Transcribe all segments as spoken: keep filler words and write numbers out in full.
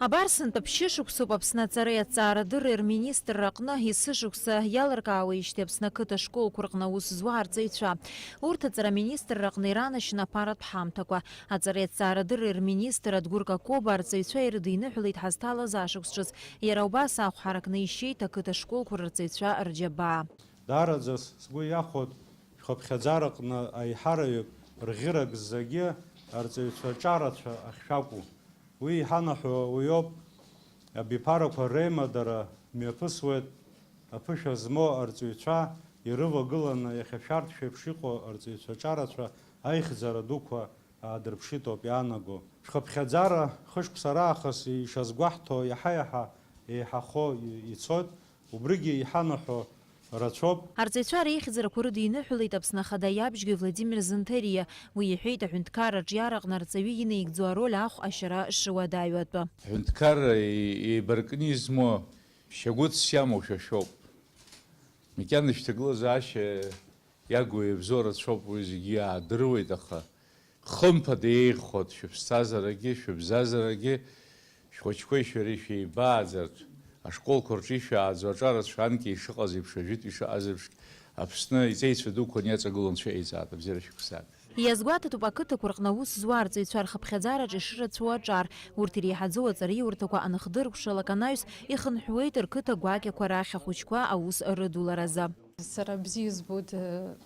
Абар сынтәа ԥшьышықәсоуп Аԥсны аҵареи аҭҵаарадырреи рминистрра аҟны есышықәса иалыркаауеижьҭеи Аԥсны ақыҭа школқәа рҟны аус зуа арҵаҩцәа. Урҭ аҵараминистрра аҟны иранашьан аԥаратә ҳамҭақәа. Аҵареи аҭҵаарадырреи рминистр Адгәыр Какоба арҵаҩцәа ирыдиныҳәалеит ҳазҭалаз ашықәс ҿыц. Иара убас ахә ҳаракны ишьеит ақыҭа школқәа рырҵаҩцәа рџьабаа. Даараӡа сгәы иахәоит шәхыԥхьаӡараҟны аиҳараҩык рӷьырак ззагьы арҵаҩцәа ҿарацәа ахьшәакәу. Уи иҳанаҳәо уи ауп, абиԥарақәа реимадара мҩаԥысуеит, аԥышәа змоу арҵаҩцәа ирывагыланы иахьа шәарҭ шәеиԥш иҟоу арҵаҩцәа ҿарацәа аихьӡара дуқәа аадырԥшит ауп иаанаго. Шәхыԥхьаӡара хышықәса раахыс ишазгәаҳҭо иаҳа-иаҳа еиҳахо ицоит, убригьы иҳанаҳәо рацәоуп. Арҵаҩцәа реихьӡарақәа рыдиныҳәалеит Аԥсны Ахада иабжьгаҩ Владимир Зынҭариа. Уи иҳәеит, аҳәынҭқарра аҿиара аҟны арҵаҩы инаигӡо ароль ахә ашьара шуадаҩу атәы. Аҳәынҭқарра еибаркны измоу, шьагәыҭс иамоу шәа шәоуп. Макьана шәҭагылазаашьа иагу иабзоу рацәоуп, уи зегьы иаадыруеит, аха хымԥада еиӷьхоит шәыԥсҭазаарагьы, шәыбзазарагьы, шәхәыҷқәеи шәареи шәеибааӡартә, ашколқәа рҿы ишәааӡо аҿарацәа анкьа ишыҟаз еиԥш, ажәытә ишыҟаз еиԥш, Аԥсны иҵеицәа дуқәа аниаҵагыло Анцәа иеиҵааит, абзиара шәықәсааит. Иазгәаҭатәуп ақыҭақәа рҟны аус зуа арҵаҩцәа рхыԥхьаӡараҿ ишырацәоу аҿар. Урҭ иреиҳаӡоу аҵараиурҭақәа аныхдыркәшалак анаҩс, ихынҳәуеит рқыҭа гәакьақәа рахь ахәыҷқәа аус рыдуларазы. Сара бзиа избоит, э,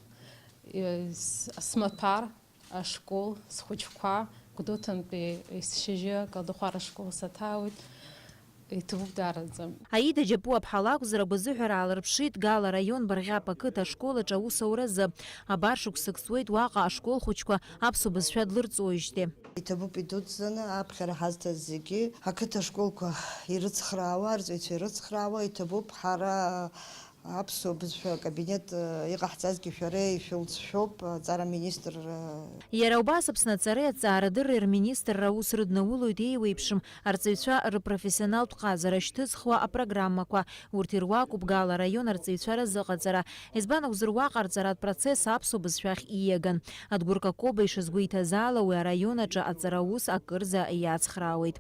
э, с-, смаҭәар, ашкол, схәыҷқәа, Гәдоуҭантәи есшьыжьы Калдахәара ашкол саҭаауеит. Иҭабуп даараӡа. Аида Џьапуаԥҳа лакәзар, агәазыҳәара аалырԥшит Гал араион Барӷьаԥ ақыҭа ашкол аҿы аусуразы. Абар шықәсык ҵуеит уаҟа ашкол хәыҷқәа аԥсуа бызшәа длырҵоижьҭеи. Иҭабуп идуӡӡаны аԥхьара ҳазҭаз зегьы. Ақыҭа школқәа ирыцхраауа, арҵаҩцәа ирыцхраауа иҭабуп. Ҳара аԥсуа бызшәа акабинет, э, иҟаҳҵазгьы шәара ишәылҵшәоуп, аҵара министр, э. Иара убас Аԥсны аҵареи аҭҵаарадырреи рминистрра аус рыднаулоит еиуеиԥшым арҵаҩцәа рыпрофессионалтә ҟазара шьҭызхуа апрограммақәа. Урҭ ируакуп Гал араион арҵаҩцәа разыҟаҵара. Избан акәзар, уаҟа арҵаратә процесс аԥсуа бызшәахь ииаган. Адгәыр Какоба ишазгәеиҭаз ала, уи араион аҿы аҵараус акырӡа иацхраауеит.